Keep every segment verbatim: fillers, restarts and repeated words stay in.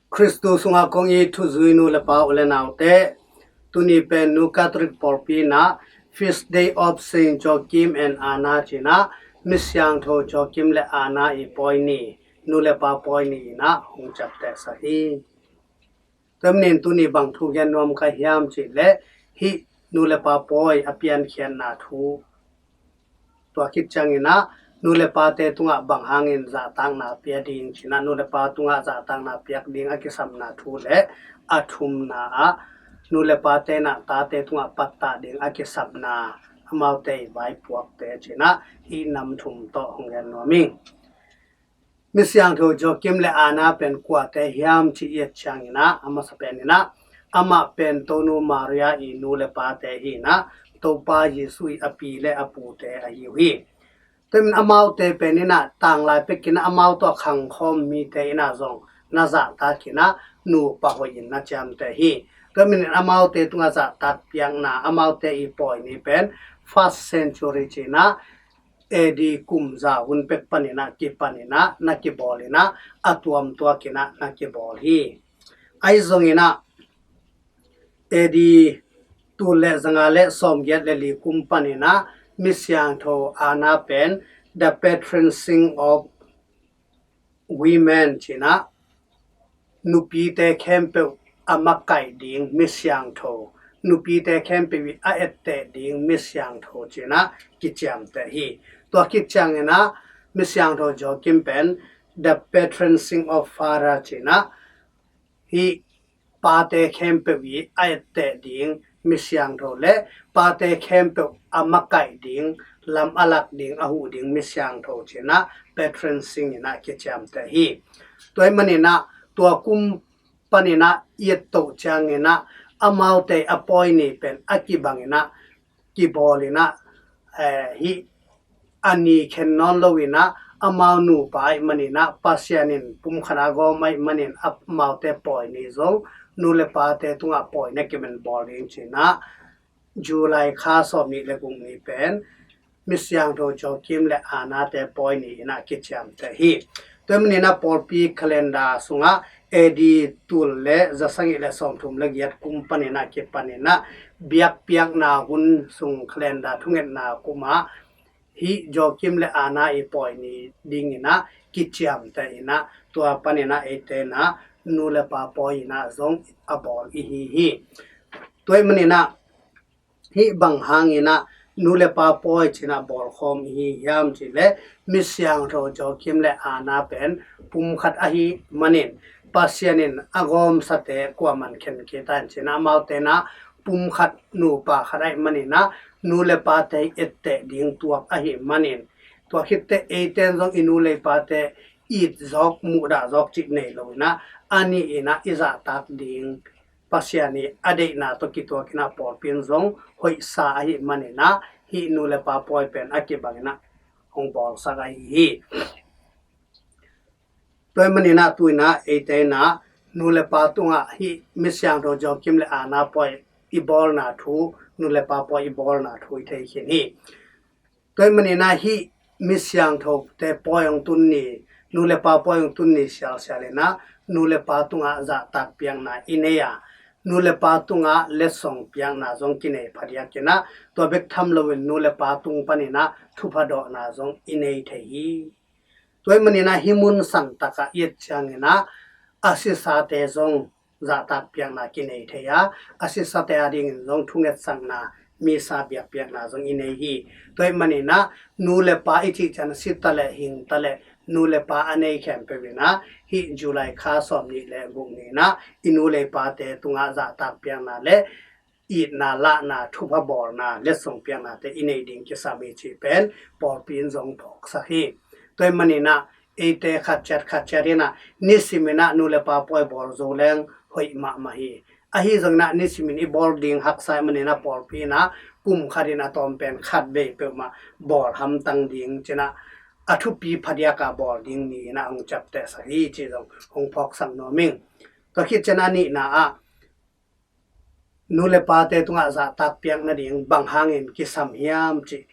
Khristu sungah kong it thuzui nu le pa u le naute, tuni pen Nu Catholic pawlpi in ah Feast Day of Saint Joachim and Anna ci-in ah Misiangtho Joachim le Anna i pawi ni, nu le pa pawi ni in ah hong ciamtehsak hi. Tua manin tuni bang thu gen nuam ka hiam cih leh hih nu le pa pawi a piankhiatna thu, tua khit ciangin ah nu le pate tungah bang hangin zahtakna pia ding ci-in ah nu le pa tungah zahtakna piak ding a kisapna thu le a thumna ah nu le pate in ah tate tungah pattah ding a kisapna, amaute i vaipuakte ci-in ah hih nam thum tawh hong gen nuam ing. Misiangtho Joachim le Anna pen kuate hiam cih i et ciangin ah a masa pen in ah amah pen Tonu Maria i nu le pate hi in ah Topa Jesu i a pi le a pute ahi uh hi. Tua manin amaute pen in ah tanglai pek in ah amau tawh khangkhawm mite in ah zong na zahtak in ah nupa hoih in na ciamteh hi. Tua manin amaute tungah zahtak piakna, amaute i pawi ni pen first century ci-in ah A D kum za hun pek panin ah kipan in ah na kibawl in ah a tuamtuak in ah na kibawl hi. Ahi zongin ah A D tul le zanga le sawmgiat le li kum panin ah Misiangtho Anna pen the patron saint of women ci-in ah nupite khempeuh a makaih ding misiangtho, nupite khempeuh i a etteh ding misiangtho ci-in ah kiciamteh hi. Tua khit ciangin ah Misiangtho Joachim pen the patron saint of father ci-in ah hih pate khempeuh i a etteh ding misiangtho le pate khempeuh a makaih ding, lam a lak ding, a huh ding misiangtho ci-in ah patron saint in ah kiciamteh hi. Tua ahih manin ah tua kum panin ah i et toh ciangin ah amaute a pawi ni pen a kibang in ah kibawl in ah, eh, hih a ni khen nawn lo in ah amau nupa ahih manin ah Pasian in pumkhat a gawm ahih manin amaute pawi ni zong nu le pate tungah pawi na kimen bawl ding ci-in ah July kha sawmnih le guk ni pen Misiangtho Joachim le Anna te pawi ni in ah kiciamteh hi. Tua ahih manin ah pawlpi calendar sungah A D tul le za sagih le sawmthum le giat kum panin ah kipan in ah biakpiakna hun sung calendar thungetna kum ah hih Joachim le Anna i pawi ni ding in ah kiciamteh in ah tua panin ah eite in ah nu le pa pawi in ah zong a bawl i hi hi. Tua ahih manin ah hih bang hangin ah nu le pa pawi ci-in ah bawlkhawm i hi hiam cih leh Misiangtho Joachim le Anna pen pumkhat ahih manin Pasian in a gawmsate kuaman khen kei ta hen ci-in ah amaute in ah pumkhat nupa khat ahih manin ah nu le pate etteh ding tuak ahih manin tua khit teh eite in zong i nu le i pate it zawk muhdah zawk cih nei lo in ah a nih in ah i zahtak ding Pasian i a deihna tawh kituak in ah pawlpi in zong hoihsa ahih manin ah hih nu le pa pawi pen a kibang in ah hong bawlsak ahi hi. Tua ahih manin ah tu in ah eite in ah nu le pa tungah hih Misiangtho Joachim le Anna pawi i bawlna thu, nu le pa pawi i bawlna thu i thei khin hi. Tua ahih manin ah hih Misiangthote pawi hong tun ni, nu le pa pawi hong tun ni sialsial in ah nu le pa tungah zahtak piakna i nei a, nu le pa tungah letsong piakna zong kinei phadiak in ah tua bek tham loin nu le pa tung panin ah thupha dawhna zong i nei thei hi. Tua ahih manin ah hih mun sangtak ah i et ciangin ah a sisate zong zahtak piakna kinei thei a, a sisate adingin zong thungetsakna, misa biakpiakna zong i nei hi. Tua ahih manin ah nu le pa i cih ciang si taleh hing taleh nu le pa a nei khempeuh in ah hih July kha sawmnih le guk ni in ah i nu le pate tungah zahtak piakna le itna lahna, thupha bawlna, letsong piaknate i nei ding kisam hi cih pen pawlpi in zong phawksak hi. Tua ahih manin ah eite khat ciat khat ciat in ah nisim in ah nu le pa pawi bawl zo leng hoih mahmah hi. Ahi zongin ah nisim in i bawl ding haksa ahih manin ah pawlpi in ah kum khat in a tawm pen khat vei peuhmah bawl hamtang ding ci-in ah a thupi phadiak a bawl ding ni in ah hong ciaptehsak hi cih zong hong phawksak nuam ing. Tua khit ciang a nihna ah nu le pate tungah zahtak piak nading bang hangin kisam hiam cih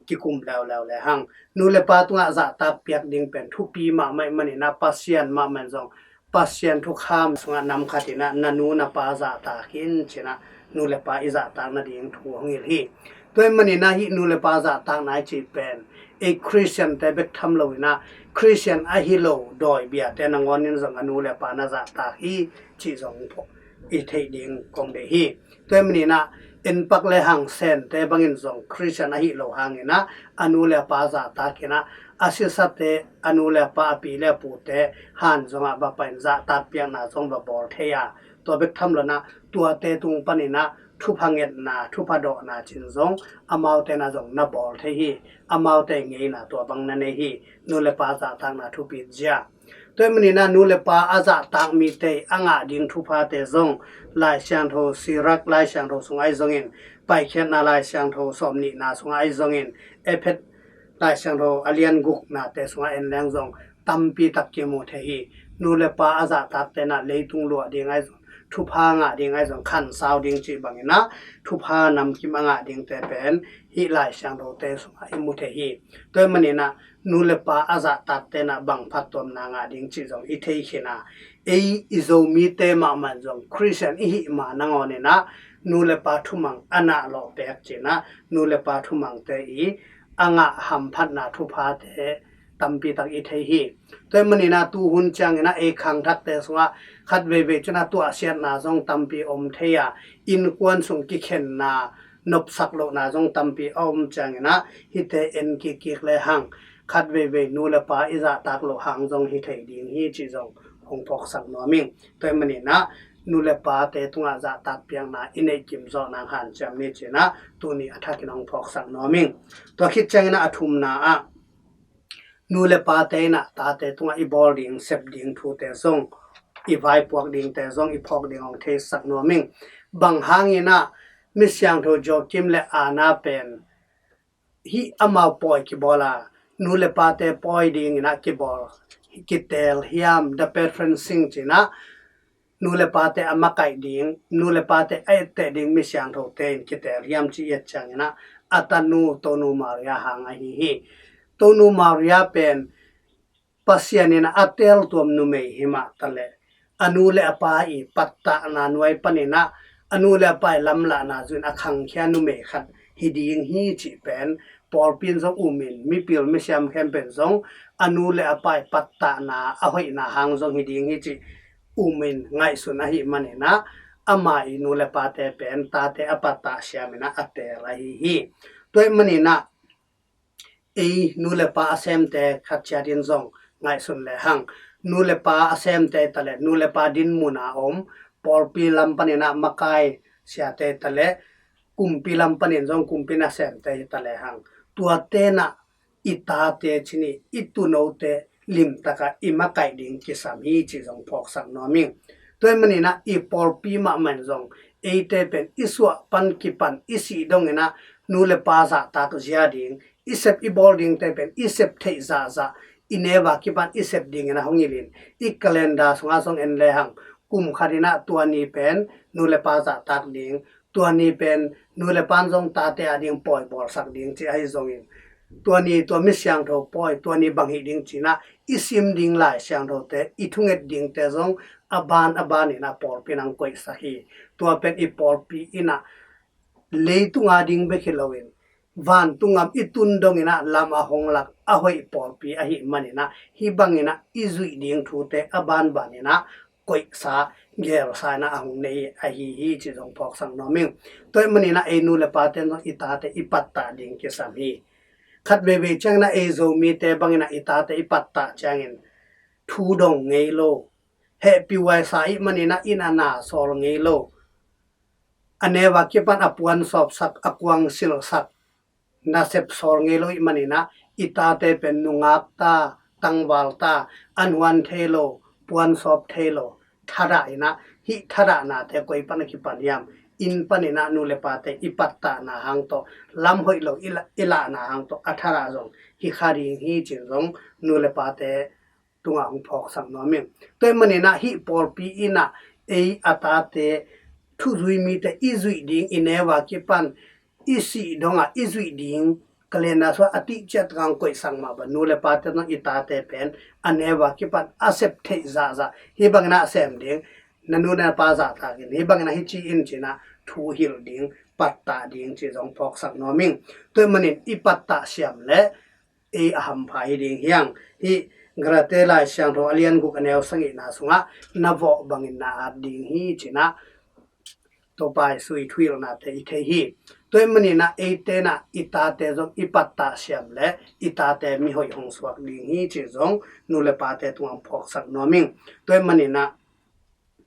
kikum leuleu le hang. Nu le pa tungah zahtak piak ding pen thupi mahmah ahih manin ah Pasian mahmah in zong Pasian thukham sungah nam khat in ah na nu na pa zahtak in ci-in ah nu le pa i zahtak nading thu hong hilh hi. Tua ahih manin ah hih nu le pa zahtakna i cih pen ei Khristiante bek tham lo in ah Khristian ahi lo dawi biate nangawn in zong a nu le pa na zahtak hi cih zong i theih ding kong deih hi. Tua ahih manin ah en pak le hang Sente bangin zong Khristian ahi lo hangin ah a nu le a pa zahtak in ah a sisate, a nu le a pa, a pi le a pute han zongah va pai in zahtak piakna zong va bawl thei a, tua bek tham lo in ah tuate tung panin ah thupha ngetna, thupha dawhna cih zong amaute in ah zong na bawl thei hi. Amaute ngeina tua bang na nei hi. Nu le pa zahtakna thupi zia. Tua ahih manin ah nu le pa a zahtak mite a ngah ding thuphate zong Lai Siangtho, Sirak Lai Siangtho sungah ahi zongin, Paikhiatna Lai Siangtho sawmnihna sungah ahi zongin, Efesa Lai Siangtho a lian guknate sungah en leng zong tampi tak kimu thei hi. Nu le pa a zahtakte in ah leitung luah ding ahi zong, thupha ngah ding ahi zong, khansau ding cih bangin ah thupha namkim a ngah dingte pen hih Lai Siangthote sungah i mu thei hi. Tua ahih manin ah nu le pa a zahtakte in ah bang phattuamna ngah ding cih zong i thei khin a, ei i Zomite mahmah in zong Khristian i hih ma nangawn in ah nu le pa thumang a na lawh pek ci-in ah nu le pa thumangte i a ngah hamphatna thuphate tampi tak i thei hi. Tua ahih manin ah tuhun ciangin ah ei khangthakte sungah khat veivei cih in ah tuahsiatna zong tampi om thei a, innkuan sung kikhenna, nopsak lohna zong tampi a om ciangin ah hihte en kikkik le hang khat veivei nu le pa i zahtak loh hang zong hi thei ding hi cih zong hong phawksak nuam ing. Tua ahih manin ah nu le pate tungah zahtak piakna i neih kim zawh nang hanciam ni ci-in ah tuni a thakin hong phawksak nuam ing. Tua khit ciangin ah a thumna ah nu le pate in ah tate tungah i bawl ding, sep ding thute zong, i vaipuak dingte zong i phawk ding hong theisak nuam ing. Bang hangin ah mi siangtho Joachim le Anna pen hih amau pawi kibawl a, nu le pate pawi dingin ah kibawl, kiteel hiam, the patron saint ci-in ah nu le pate a makaih ding, nu le pate a etteh ding mi siangthote in kiteel hiam cih i et ciangin ah a tanu Tonu Maria hang ahi hi. Tonu Maria pen Pasian in a teel tuam numei hi mah taleh a nu le a pa i pattahna nuai panin ah a nu le a pa i lamlahna zui in a khangkhia numei khat hi ding hi cih pen pawlpi in zong um in, mipil misiam khempeuh in zong a nu le a pa i pattahna a hoihna hang zong hi ding hi cih um in ngaihsun ahih manin ah ama i nu le pate pen tate a pattah siam in ah a teel ahi hi. Tua ahih manin ah ei nu le pa a semte khat ciat in zong ngaihsun le hang, nu le pa a semte taleh nu le pa dinmun a om, pawlpi lam panin ah makai siate taleh kumpi lam panin zong kumpi nasemte hi taleh hang, tuate in ah i tate cih ni, i tuunote limtak ah i makaih ding kisam hi cih zong phawksak nuam ing. Tua ahih manin ah i pawlpi mahmah in zong eite pen i suah pan kipan i sih dongin ah nu le pa zahtak zia ding, i sep i bawl dingte pen i sep theih zahzah, i neu a kipan i sep dingin ah hong hilh in, i calendar sungah zong en le hang, kum khat in ah tua ni pen nu le pa zahtak ding, tua ni pen nu le pa in zong tate a ding pawi bawlsak ding cih ahi zongin, tua ni tua mi siangtho pawi, tua ni bang hi ding ci-in ah i sim ding Lai Siangthote, i thunget dingte zong a ban a ban in ah pawlpi in hong koihsak hi. Tua pen i pawlpi in ah leitung a ding bek hi loin vantung gam i tun dongin ah lam a hong lak a hoih pawlpi ahih manin ah hih bangin ah i zuih ding thute a banban in ah koihsa, geelsa in ah a hong nei ahi hi cih zong phawksak nuam ing. Tua ahih manin ah ei nu le pate in zong i tate i pattah ding kisam hi. Khat veivei ciangin ah ei Zomite bangin ah i tate i pattah ciangin thu dong ngei lo, hehpih huaisa ahih manin ah inn a na sawl ngei lo, a neu a kipan a puan sawpsak, a kuang silhsak, nasep sawl ngei lo ahih manin ah i tate pen nungak ta, tangval ta, an huan thei lo, puan sawp thei lo, thadah in ah, hih thadahnate koi pan a kipan hiam? Inn panin ah nu le pate i pattahna hang tawh, lam hoih lo i la-, i lahna hang tawh a thadah zong hi kha ding hi cih zong nu le pate tungah hong phawksak nuam ing. Tua ahih manin ah hih pawlpi in ah ei a tate, thuzui mite i zuih ding, i neu a kipan i sih dongah i zuih ding calendar sungah a tihciat kang koihsak mah bang, nu le pate tungah i tate pen a neu a kipan a sep theih zahzah, hih bangin a sem ding, na nu na pa zahtak in, hih bangin a hi ci in ci-in ah thu hilh ding, pattah ding cih zong phawksak nuam ing. Tua ahih manin i pattah siam leh ei a hampha hi ding hi hang. Hih Galati Lai Siangtho a lian guk a neu sagihna sungah na vawh bangin na at ding hi ci-in ah Topa Jesu i thuhilhnate i thei hi. Tua ahih manin ah eite in ah i tate zong i pattah siam leh i tate mihoih hong suak ding hi cih zong nu le pate tungah phawksak nuam ing. Tua ahih manin ah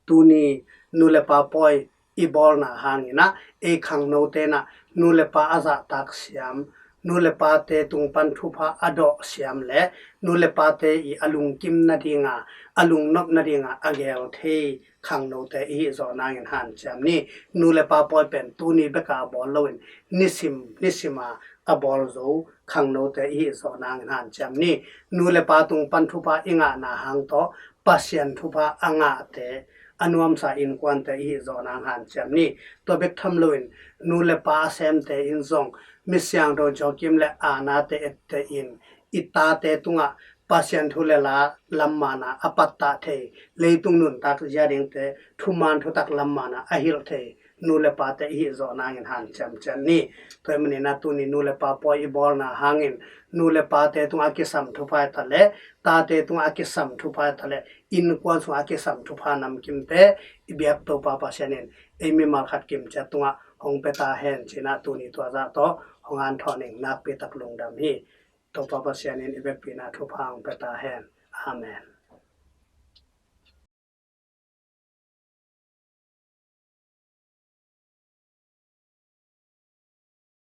tuni nu le pa pawi i bawlna hangin ah ei khangnote in ah nu le pa a zahtak siam, nu le pate tung pan thupha a dawh siam leh nu le pate i a lungkim nadinga, a lungnop nadinga a gel thei khangnote i hih zawh nangin hanciam ni. Nu le pa pawi pen tuni beka a bawl loin nisim nisim a a bawl zo khangnote i hih zawh nangin hanciam ni. Nu le pa tung pan thupha i ngahna hang tawh Pasian thupha a ngahte, a nuamsa innkuante i hih zawh nang hanciam ni. Tua bek tham loin nu le pa a semte in zong Misiangtho Joachim le Anna-te etteh in i tate tungah Pasian thu le la lam man a a pattah thei, leitung nuntak zia dingte thuman thutak lam man a a hilh thei nu le pate i hih zawh nangin hanciam ciat ni. Tua ahih manin ah tuni nu le pa pawi i bawlna hangin nu le pate tungah a kisam thupha hi ta leh, tate tungah a kisam thupha hi ta leh, innkuan sungah a kisam thupha namkimte i biak Topa Pasian in ei mimal khat kimciat tungah hong pia ta hen ci-in ah tuni tua zah tawh hong hanthawn ing. Nakpi tak lungdam hi. Topa Pasian in i biakpihna thupha hong pia ta hen. Amen.